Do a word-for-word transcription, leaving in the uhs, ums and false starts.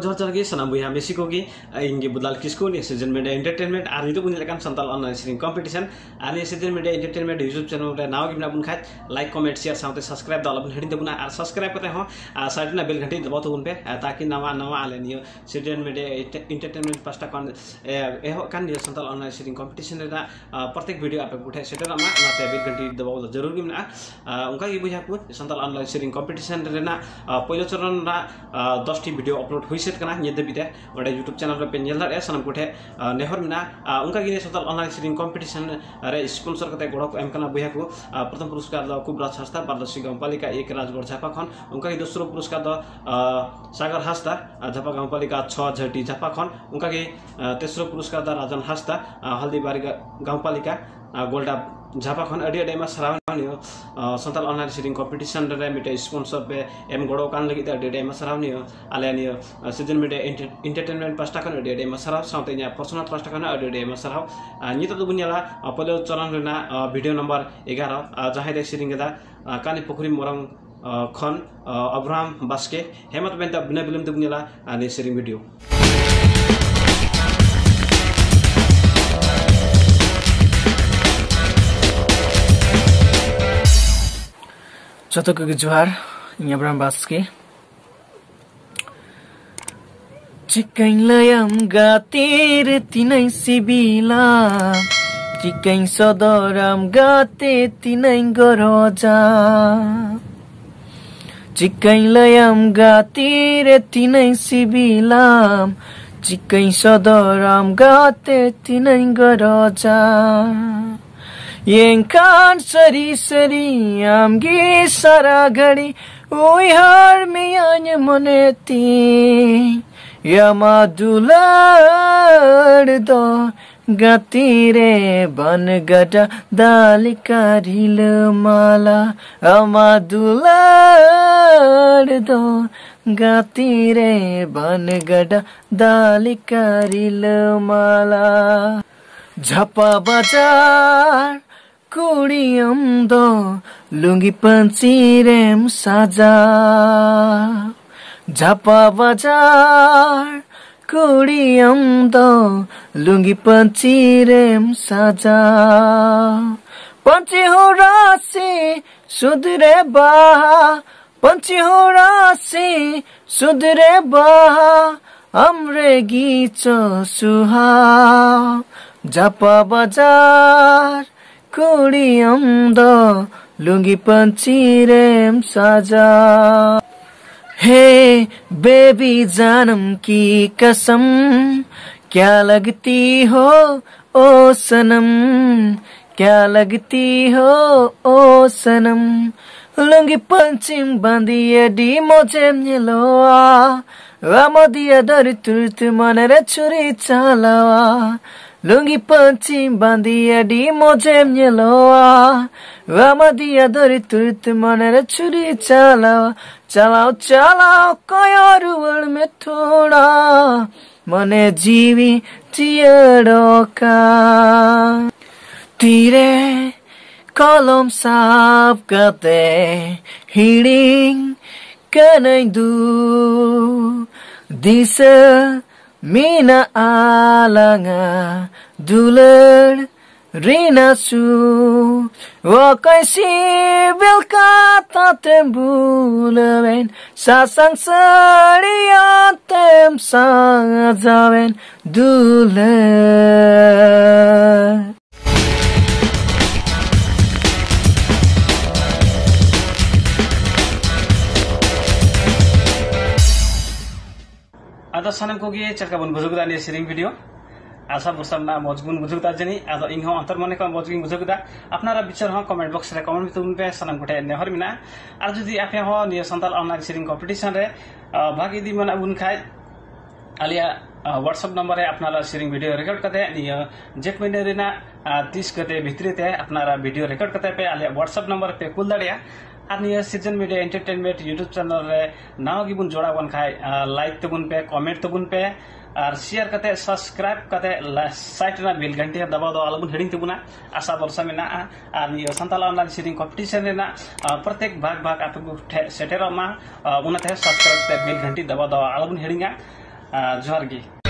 ᱡᱚᱦᱟᱨ ᱡᱚᱦᱟᱨ ᱜᱮ ᱥᱟᱱᱟᱢ ᱵᱚᱭᱦᱟ ᱢᱤᱥᱤ ᱠᱚᱜᱮ᱾ ᱤᱧ ᱜᱮ ᱵᱩᱫᱟᱞ ᱠᱤᱥᱠᱩ, ᱱᱤᱭᱟᱹ ᱥᱤᱡᱮᱱ ᱢᱤᱰᱤᱭᱟ ᱮᱱᱴᱟᱨᱴᱮᱱᱢᱮᱱᱴ ᱟᱨ ᱱᱤᱛᱚᱜ ᱵᱚᱱ ᱧᱮᱞᱮᱫ ᱠᱟᱱ ᱥᱟᱱᱛᱟᱲ ᱚᱱᱞᱟᱭᱤᱱ ᱥᱮᱨᱮᱧ ᱠᱚᱢᱯᱤᱴᱤᱥᱚᱱ᱾ ᱟᱨ ᱱᱤᱭᱟᱹ ᱥᱤᱡᱮᱱ ᱢᱤᱰᱤᱭᱟ ᱮᱱᱴᱟᱨᱴᱮᱱᱢᱮᱱᱴ YouTube ᱪᱮᱱᱮᱞ ᱨᱮ ᱱᱟᱣᱟ ᱜᱮ ᱢᱮᱱᱟᱜ ᱵᱚᱱ ᱠᱷᱟᱡ, ᱞᱟᱭᱤᱠ, ᱠᱚᱢᱮᱱᱴ, ᱥᱮᱭᱟᱨ ᱥᱟᱶᱛᱮ ᱥᱟᱵᱥᱠᱨᱟᱭᱤᱵ ᱫᱚ ᱟᱞᱚ ᱵᱚᱱ ᱦᱤᱲᱤᱧ ᱛᱟᱵᱚᱱᱟ᱾ ᱟᱨ ᱥᱟᱵᱥᱠᱨᱟᱭᱤᱵ ᱠᱟᱛᱮ ᱦᱚᱸ ᱟᱨ ᱥᱟᱭᱤᱰ ᱨᱮᱱᱟᱜ ᱵᱮᱞ ᱜᱷᱟᱱᱴᱤ ᱫᱟᱵᱟᱣ ᱛᱟᱵᱚᱱ ᱯᱮ, ᱟᱨ ᱛᱟᱠᱤ ᱱᱟᱣᱟ ᱱᱟᱣᱟ ᱟᱞᱮ ᱱᱤᱭᱟᱹ ᱥᱤᱡᱮᱱ ᱢᱤᱰᱤᱭᱟ ᱮᱱᱴᱟᱨᱴᱮᱱᱢᱮᱱᱴ ᱯᱟᱥᱴᱟ ᱠᱷᱚᱱ ᱮ, ᱮᱦᱚᱵ ᱠᱟᱱ ᱱᱤᱭᱟᱹ ᱥᱟᱱᱛᱟᱲ ᱚᱱᱞᱟᱭᱤᱱ ᱥᱮᱨᱮᱧ ᱠᱚᱢᱯᱤᱴᱤᱥᱚᱱ ᱨᱮᱱᱟᱜ ᱟᱨ, ᱯᱨᱚᱛᱮᱠ ᱵᱷᱤᱰᱤᱭᱳ ᱟᱯᱮ ᱠᱚᱴᱷᱮᱱ ᱥᱮᱴᱮᱨᱚᱜ ᱢᱟ, ᱚᱱᱟᱛᱮ ᱵᱮᱞ ᱜᱷᱟᱱᱴᱤ ᱫᱟᱵᱟᱣ ᱫᱚ ᱡᱟᱹᱨᱩᱲ ᱜᱮ ᱢᱮᱱᱟᱜᱼᱟ᱾ ᱟᱨ, ᱚᱱᱠᱟ ᱜᱮ ᱵᱚᱭᱦᱟ ᱠᱚ, ᱥᱟᱱᱛᱟᱲ ᱚᱱᱞᱟᱭᱤᱱ ᱥᱮᱨᱮᱧ ᱠᱚᱢᱯᱤᱴᱤᱥᱚᱱ ᱨᱮᱱᱟᱜ ᱟᱨ, ᱯᱳᱭᱞᱳ ᱪᱚᱨᱚᱱ ᱨᱮᱱᱟᱜ ᱟᱨ, ᱫᱚᱥ ᱴᱤ ᱵᱷᱤᱰᱤᱭᱳ ᱟᱯᱞᱳᱰ ᱦᱩᱭ ᱥᱟᱹᱛ ᱠᱟᱱᱟ ᱱᱤᱛ ᱫᱷᱟᱹᱵᱤᱡ ᱛᱮ᱾ ᱚᱸᱰᱮ YouTube ᱪᱮᱱᱮᱞ ᱨᱮᱯᱮ ᱧᱮᱞ ᱫᱟᱲᱮᱭᱟᱜᱼᱟ᱾ ᱥᱟᱱᱟᱢ ᱠᱚᱴᱷᱮᱱ ᱟᱨ, ᱱᱮᱦᱚᱨ ᱢᱮᱱᱟᱜᱼᱟ᱾ ᱟᱨ, ᱚᱱᱠᱟ ᱜᱮ ᱱᱤᱭᱟᱹ ᱥᱟᱱᱛᱟᱲ ᱚᱱᱞᱟᱭᱤᱱ ᱥᱮᱨᱮᱧ ᱠᱚᱢᱯᱤᱴᱤᱥᱚᱱ ᱨᱮ ᱥᱯᱚᱱᱥᱚᱨ ᱠᱟᱛᱮ ᱜᱚᱲᱚ ᱠᱚ ᱮᱢ ᱠᱟᱱᱟ ᱵᱚᱭᱦᱟ ᱠᱚ᱾ ᱟᱨ, ᱯᱨᱚᱛᱷᱚᱢ ᱯᱩᱨᱚᱥᱠᱟᱨ ᱫᱚ ᱠᱩᱵᱨᱟᱡᱽ ᱦᱟᱸᱥᱫᱟ, ᱯᱟᱨᱫᱚᱥᱤ ᱜᱟᱶᱯᱟᱞᱤᱠᱟ ᱮᱠ ᱨᱟᱡᱽᱜᱚᱲ ᱡᱷᱟᱯᱟ ᱠᱷᱚᱱ᱾ ᱚᱱᱠᱟ ᱜᱮ ᱫᱚᱥᱨᱚ ᱯᱩᱨᱚᱥᱠᱟᱨ ᱫᱚ ᱟᱨ, ᱥᱟᱜᱚᱨ ᱦᱟᱸᱥᱫᱟ, ᱟᱨ, ᱡᱷᱟᱯᱟ ᱜᱟᱶᱯᱟᱞᱤᱠᱟ ᱪᱷᱚ ᱡᱷᱟᱹᱴᱤ ᱡᱷᱟᱯᱟ ᱠᱷᱚᱱ᱾ ᱚᱱᱠᱟ ᱜᱮ ᱟᱨ, ᱛᱮᱥᱨᱚ ᱯᱩᱨᱚᱥᱠᱟᱨ ᱫᱚ ᱨᱟᱡᱚᱱ ᱦᱟᱸᱥᱫᱟ, ᱟᱨ, ᱦᱚᱞᱫᱤᱵᱟᱨᱤ ᱜᱟ-, ᱜᱟᱶᱯᱟᱞᱤᱠᱟ ᱟᱨ, ᱜᱳᱞᱰᱟ ᱡᱷᱟᱯᱟ ᱠᱷᱚᱱ᱾ ᱟᱹᱰᱤ ᱟᱹᱰᱤ ᱟᱭᱢᱟ ᱥᱟᱨᱦᱟᱣ ᱱᱤᱭᱟᱹ ᱟᱨ, ᱥᱟᱱᱛᱟᱲ ᱚᱱᱞᱟᱭᱤᱱ ᱥᱮᱨᱮᱧ ᱠᱚᱢᱯᱤᱴᱤᱥᱚᱱ ᱨᱮ ᱢᱤᱫᱴᱮᱡ ᱥᱯᱚᱱᱥᱚᱨ ᱯᱮ ᱮᱢ ᱜᱚᱲᱚ ᱠᱟᱱ ᱞᱟᱹᱜᱤᱫ ᱛᱮ ᱟᱹᱰᱤ ᱟᱹᱰᱤ ᱟᱭᱢᱟ ᱥᱟᱨᱦᱟᱣ ᱱᱤᱭᱟᱹ ᱟᱞᱮ ᱱᱤᱭᱟᱹ ᱟᱨ, ᱥᱤᱡᱮᱱ ᱢᱤᱰᱤᱭᱟ ᱮᱱᱴᱟᱨ-, ᱮᱱᱴᱟᱨᱴᱮᱱᱢᱮᱱᱴ ᱯᱟᱥᱴᱟ ᱠᱷᱚᱱ ᱟᱹᱰᱤ ᱟᱹᱰᱤ ᱟᱭᱢᱟ ᱥᱟᱨᱦᱟᱣ, ᱥᱟᱶᱛᱮ ᱤᱧᱟᱹᱜ ᱯᱟᱨᱥᱚᱱᱟᱞ ᱯᱟᱥᱴᱟ ᱠᱷᱚᱱ ᱟᱹᱰᱤ ᱟᱹᱰᱤ ᱟᱭᱢᱟ ᱥᱟᱨᱦᱟᱣ᱾ ᱟᱨ, ᱱᱤᱛᱚᱜ ᱫᱚᱵᱚᱱ ᱧᱮᱞᱟ ᱟᱨ, ᱯᱳᱭᱞᱳ ᱪᱚᱨᱚᱱ ᱨᱮᱱᱟᱜ ᱟᱨ, ᱵᱷᱤᱰᱤᱭᱳ ᱱᱟᱢᱵᱟᱨ ᱮᱜᱟᱨᱚ, ᱟᱨ, ᱡᱟᱦᱟᱸᱭ ᱫᱚᱭ ᱥᱮᱨᱮᱧ ᱠᱮᱫᱟ ᱟᱨ, ᱠᱟᱹᱱᱤ ᱯᱩᱠᱷᱨᱤ ᱢᱚᱨᱚᱝ ᱟᱨ, ᱠᱷᱚᱱ ᱟᱨ, ᱟᱵᱨᱟᱦᱟᱢ ᱵᱟᱥᱠᱮ᱾ ᱦᱮᱸ ᱢᱟ ᱛᱚᱵᱮ ᱱᱤᱛᱚᱜ ᱵᱤᱱᱟᱹ ᱵᱤᱞᱚᱢ ᱛᱮᱵᱚᱱ ᱧᱮᱞᱟ ᱟᱨ, ᱱᱤᱭᱟᱹ ᱥᱮᱨᱮᱧ ᱵᱷᱤᱰᱤᱭᱳ᱾ ᱡᱚᱛᱚ ᱠᱚᱜᱮ ᱡᱚᱦᱟᱨ, ᱤᱧ ᱟᱵᱨᱟᱦᱟᱢ ᱵᱟᱥᱠᱮ᱾ ᱪᱤᱠᱟᱹᱧ ᱞᱟᱹᱭᱟᱢ ᱜᱟᱛᱮ ᱨᱮ ᱛᱤᱱᱟᱹᱧ ᱥᱤᱵᱤᱞᱟ, ᱪᱤᱠᱟᱹᱧ ᱥᱚᱫᱚᱨᱟᱢ ᱜᱟᱛᱮ ᱛᱤᱱᱟᱹᱧ ᱜᱚᱨᱚᱡᱟ᱾ ᱪᱤᱠᱟᱹᱧ ᱞᱟᱹᱭᱟᱢ ᱜᱟᱛᱮ ᱨᱮ ᱛᱤᱱᱟᱹᱧ ᱥᱤᱵᱤᱞᱟᱢ, ᱪᱤᱠᱟᱹᱧ ᱥᱚᱫᱚᱨᱟᱢ ᱜᱟᱛᱮ ᱛᱤᱱᱟᱹᱧ ᱜᱚᱨᱚᱡᱟ᱾ ᱮᱱᱠᱷᱟᱱ ᱥᱟᱹᱨᱤ ᱥᱟᱹᱨᱤ ᱟᱢᱜᱮ ᱥᱟᱨᱟ ᱜᱷᱟᱹᱲᱤ ᱩᱭᱦᱟᱹᱨ ᱢᱮᱭᱟᱧ ᱢᱚᱱᱮ ᱛᱤᱧ᱾ ᱟᱢᱟᱜ ᱫᱩᱞᱟᱹᱲ ᱫᱚ ᱜᱟᱛᱮ ᱨᱮ ᱵᱟᱱ ᱜᱟᱰᱟ ᱫᱟᱜ ᱞᱮᱠᱟ ᱨᱤᱞᱟᱹᱢᱟᱞᱟ᱾ ᱟᱢᱟᱜ ᱫᱩᱞᱟᱹᱲ ᱫᱚ ᱜᱟᱛᱮ ᱨᱮ ᱵᱟᱱ ᱜᱟᱰᱟ ᱫᱟᱜ ᱞᱮᱠᱟ ᱨᱤᱞᱟᱹᱢᱟᱞᱟ᱾ ᱡᱷᱟᱯᱟ ᱵᱟᱡᱟᱨ ᱠᱩᱲᱤ ᱟᱢ ᱫᱚ ᱞᱩᱝᱜᱤ ᱯᱟᱹᱧᱪᱤ ᱨᱮᱢ ᱥᱟᱡᱟ᱾ ᱡᱷᱟᱯᱟ ᱵᱟᱡᱟᱨ ᱠᱩᱲᱤ ᱟᱢ ᱫᱚ ᱞᱩᱝᱜᱤ ᱯᱟᱹᱧᱪᱤ ᱨᱮᱢ ᱥᱟᱡᱟᱣ᱾ ᱯᱟᱹᱧᱪᱤ ᱦᱚᱨᱟᱥᱤ ᱥᱩᱫᱽ ᱨᱮ ᱵᱟᱦᱟ, ᱯᱟᱹᱧᱪᱤ ᱦᱚᱨᱟᱥᱤ ᱥᱩᱫᱽ ᱨᱮ ᱵᱟᱦᱟ, ᱟᱢ ᱨᱮᱜᱤ ᱪᱚ ᱥᱩᱦᱟᱣ᱾ ᱡᱷᱟᱯᱟ ᱵᱟᱡᱟᱨ ᱠᱩᱲᱤ ᱟᱢ ᱫᱚ ᱞᱩᱝᱜᱤ ᱯᱟᱹᱧᱪᱤ ᱨᱮᱢ ᱥᱟᱡᱟᱣ᱾ हे बेबी जानम की कसम, क्या लगती हो ओ सनम, क्या लगती हो ओ सनम। ᱞᱩᱝᱜᱤ ᱯᱟᱹᱧᱪᱤᱢ ᱵᱟᱸᱫᱮᱭᱟ ᱟᱹᱰᱤ ᱢᱚᱡᱮᱢ ᱧᱮᱞᱚᱜᱼᱟ, ᱟᱢ ᱫᱤᱭᱟ ᱫᱟᱨᱤ ᱛᱩᱨᱛ ᱢᱚᱱᱮ ᱨᱮ ᱪᱷᱩᱨᱤ ᱪᱟᱞᱟᱣᱟ᱾ ᱞᱩᱝᱜᱤ ᱯᱟᱹᱧᱪᱤᱢ ᱵᱟᱸᱫᱮᱭᱟ ᱟᱹᱰᱤ ᱢᱚᱡᱮᱢ ᱧᱮᱞᱚᱜᱼᱟ, ᱟᱢ ᱫᱤᱭᱟ ᱫᱟᱨᱤ ᱛᱩᱨᱛ ᱢᱚᱱᱮ ᱨᱮ ᱪᱷᱩᱨᱤ ᱪᱟᱞᱟᱣᱟ᱾ ᱪᱟᱞᱟᱣ ᱪᱟᱞᱟᱣ ᱠᱚᱭᱚᱜ ᱨᱩᱣᱟᱹᱲ ᱢᱮ ᱛᱷᱚᱲᱟ, ᱢᱚᱱᱮ ᱡᱤᱣᱤ ᱡᱤᱭᱟᱹᱲᱚᱜ ᱠᱟᱱ᱾ ᱛᱤᱨᱮ ᱠᱚᱞᱚᱢ ᱥᱟᱵ ᱠᱟᱛᱮ ᱦᱤᱲᱤᱧ ᱠᱟᱹᱱᱟᱹᱧ ᱫᱩ ᱫᱤᱥᱟᱹ ᱢᱮᱱᱟᱜᱼᱟ ᱟᱞᱟᱝᱟ ᱫᱩᱞᱟᱹᱲ ᱨᱮᱱᱟᱜ ᱥᱩ᱾ ᱚᱠᱚᱭ ᱥᱤᱵᱤᱞ ᱠᱟᱛᱷᱟ ᱛᱮᱢ ᱵᱩᱞᱟᱹᱣᱮᱱ, ᱥᱟᱥᱟᱝ ᱥᱟᱹᱲᱤᱭᱟᱹ ᱛᱮᱢ ᱥᱟᱡᱟᱣᱮᱱ ᱫᱩᱞᱟᱹᱲ᱾ ᱟᱫᱚ ᱥᱟᱱᱟᱢ ᱠᱚᱜᱮ ᱪᱮᱫ ᱞᱮᱠᱟ ᱵᱚᱱ ᱵᱩᱡᱷᱟᱹᱣ ᱠᱮᱫᱟ ᱱᱤᱭᱟᱹ ᱥᱮᱨᱮᱧ ᱵᱷᱤᱰᱤᱭᱳ? ᱟᱥᱟ ᱵᱷᱚᱨᱥᱟ ᱢᱮᱱᱟᱜᱼᱟ ᱢᱚᱡᱽ ᱵᱚᱱ ᱵᱩᱡᱷᱟᱹᱣ ᱠᱮᱫᱟ ᱡᱟᱹᱱᱤᱡ᱾ ᱟᱫᱚ ᱤᱧ ᱦᱚᱸ ᱚᱱᱛᱚᱨ ᱢᱚᱱᱮ ᱠᱷᱚᱱ ᱢᱚᱡᱽ ᱜᱤᱧ ᱵᱩᱡᱷᱟᱹᱣ ᱠᱮᱫᱟ᱾ ᱟᱯᱱᱟᱨᱟᱜ ᱵᱤᱪᱟᱹᱨ ᱦᱚᱸ ᱠᱚᱢᱮᱱᱴ ᱵᱚᱠᱥ ᱨᱮ ᱠᱚᱢᱮᱱᱴ ᱛᱟᱵᱚᱱ ᱯᱮ, ᱥᱟᱱᱟᱢ ᱠᱚᱴᱷᱮᱱ ᱱᱮᱦᱚᱨ ᱢᱮᱱᱟᱜᱼᱟ᱾ ᱟᱨ ᱡᱩᱫᱤ ᱟᱯᱮ ᱦᱚᱸ ᱱᱤᱭᱟᱹ ᱥᱟᱱᱛᱟᱲ ᱚᱱᱞᱟᱭᱤᱱ ᱥᱮᱨᱮᱧ ᱠᱚᱢᱯᱤᱴᱤᱥᱚᱱ ᱨᱮ ᱵᱷᱟᱜᱽ ᱤᱫᱤ ᱢᱮᱱᱟᱜ ᱵᱚᱱ ᱠᱷᱟᱡ, ᱟᱞᱮᱭᱟᱜ WhatsApp ᱱᱟᱢᱵᱟᱨ ᱨᱮ ᱟᱯᱱᱟᱨᱟᱜ ᱥᱮᱨᱮᱧ ᱵᱷᱤᱰᱤᱭᱳ ᱨᱮᱠᱚᱨᱰ ᱠᱟᱛᱮ ᱱᱤᱭᱟᱹ ᱡᱮᱴ ᱢᱟᱹᱦᱱᱟᱹ ᱨᱮᱱᱟᱜ ᱛᱤᱥ ᱜᱟᱛᱮ ᱵᱷᱤᱛᱨᱤ ᱛᱮ ᱟᱯᱱᱟᱨᱟᱜ ᱵᱷᱤᱰᱤᱭᱳ ᱨᱮᱠᱚᱨᱰ ᱠᱟᱛᱮ ᱯᱮ ᱟᱞᱮᱭᱟᱜ WhatsApp ᱱᱟᱢᱵᱟᱨ ᱨᱮᱯᱮ ᱠᱩᱞ ᱫᱟᱲᱮᱭᱟᱜᱼᱟ᱾ ᱟᱨ ᱱᱤᱭᱟᱹ ᱥᱤᱡᱚᱱ ᱢᱤᱰᱤᱭᱟ ᱮᱱᱴᱟᱨᱴᱮᱱᱢᱮᱱᱴ YouTube ᱪᱮᱱᱮᱞ ᱨᱮ ᱱᱟᱣᱟ ᱜᱮᱵᱚᱱ ᱡᱚᱲᱟᱣ ᱟᱠᱟᱱ ᱠᱷᱟᱡ, ᱞᱟᱭᱤᱠ ᱛᱟᱵᱚᱱ ᱯᱮ, ᱠᱚᱢᱮᱱᱴ ᱛᱟᱵᱚᱱ ᱯᱮ, ᱟᱨ share ᱠᱟᱛᱮ, subscribe ᱠᱟᱛᱮ, side ᱨᱮᱱᱟᱜ bell ᱜᱷᱟᱱᱴᱤ ᱦᱚᱸ ᱫᱟᱵᱟᱣ ᱫᱚ ᱟᱞᱚᱵᱚᱱ ᱦᱤᱲᱤᱧ ᱛᱟᱵᱚᱱᱟ᱾ ᱟᱥᱟ ᱵᱷᱚᱨᱥᱟ ᱢᱮᱱᱟᱜᱼᱟ ᱟᱨ ᱱᱤᱭᱟᱹ ᱥᱟᱱᱛᱟᱲ online ᱥᱮᱨᱮᱧ competition ᱨᱮᱱᱟᱜ ᱟᱨ ᱯᱨᱚᱛᱮᱠ ᱵᱷᱟᱜᱽ ᱵᱷᱟᱜᱽ ᱟᱯᱮ ᱠᱚ ᱴᱷᱮᱱ ᱥᱮᱴᱮᱨᱚᱜ ᱢᱟ᱾ ᱟᱨ ᱚᱱᱟᱛᱮ subscribe ᱠᱟᱛᱮ bell ᱜᱷᱟᱱᱴᱤ ᱫᱟᱵᱟᱣ ᱫᱚ ᱟᱞᱚᱵᱚᱱ ᱦᱤᱲᱤᱧᱟ᱾ ᱟᱨ ᱡᱚᱦᱟᱨ ᱜᱮ᱾